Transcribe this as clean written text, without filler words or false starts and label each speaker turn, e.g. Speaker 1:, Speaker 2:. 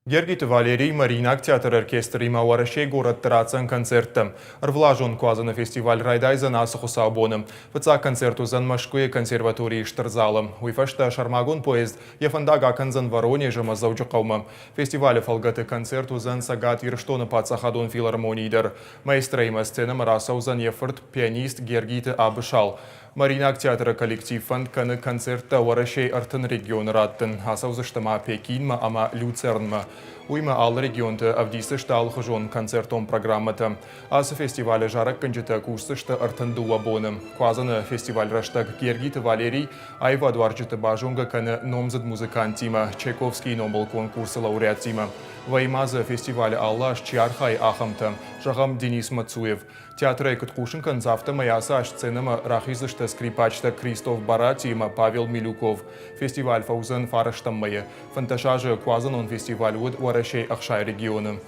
Speaker 1: Гергиты Валерий Мариинаг театры оркестримӕ Уӕрӕсейы горӕтты ратдзӕн концерттӕ. Ӕрвылазон куадзӕны фестиваль райдайдзӕн ацы хуыцаубоны. Фыццаг концерт уыдзӕн Мӕскуыйы консерваторийы стыр залы. Уый фӕстӕ сӕрмагонд поезд йӕ фӕндаг акӕндзӕн Воронеж ӕмӕ Дзӕуджыхъӕумӕ. Фестивалы фӕлгӕты концерт уыдзӕн Цӕгат Ирыстоны паддзахадон филармонийы дӕр. Маэстроимӕ сценӕмӕ рацӕудзӕн йӕ фырт, пианист Гергиты Абысал. Мариинаг театры коллектив фӕнд кӕны концерттӕ Уӕрӕсейы 30 регионы раттын. Ацӕудзысты ма Пекинмӕ ӕмӕ Люцернмӕ. Уыимӕ алы регионты ӕвдисдзысты алыхуызон концертон программӕтӕ. Ацы фестивалы зарӕггӕнджытӕ кусдзысты 32 боны. Куадзӕны фестиваль рӕстӕг Гергиты Валерий аивадуарзджыты базонгӕ кӕны номдзыд музыканттимӕ, Чайковскийы номыл конкурсы лауреаттимӕ. Вӕййы ма дзы фестивалы алы аз чи архайы, ахӕмтӕ. Зӕгъӕм, Денис Мацуев. Театрӕй куыд хъусын кӕнынц, афтӕмӕй ацы аз сценӕмӕ рахиздзысты скрипачтӕ Кристоф Барати ӕмӕ Павел Милюков. Фестиваль фӕуыдзӕн фарӕстӕм мӕйы. 15 азы куадзӕнон фестиваль уыд Уӕрӕсейы 60 регионы.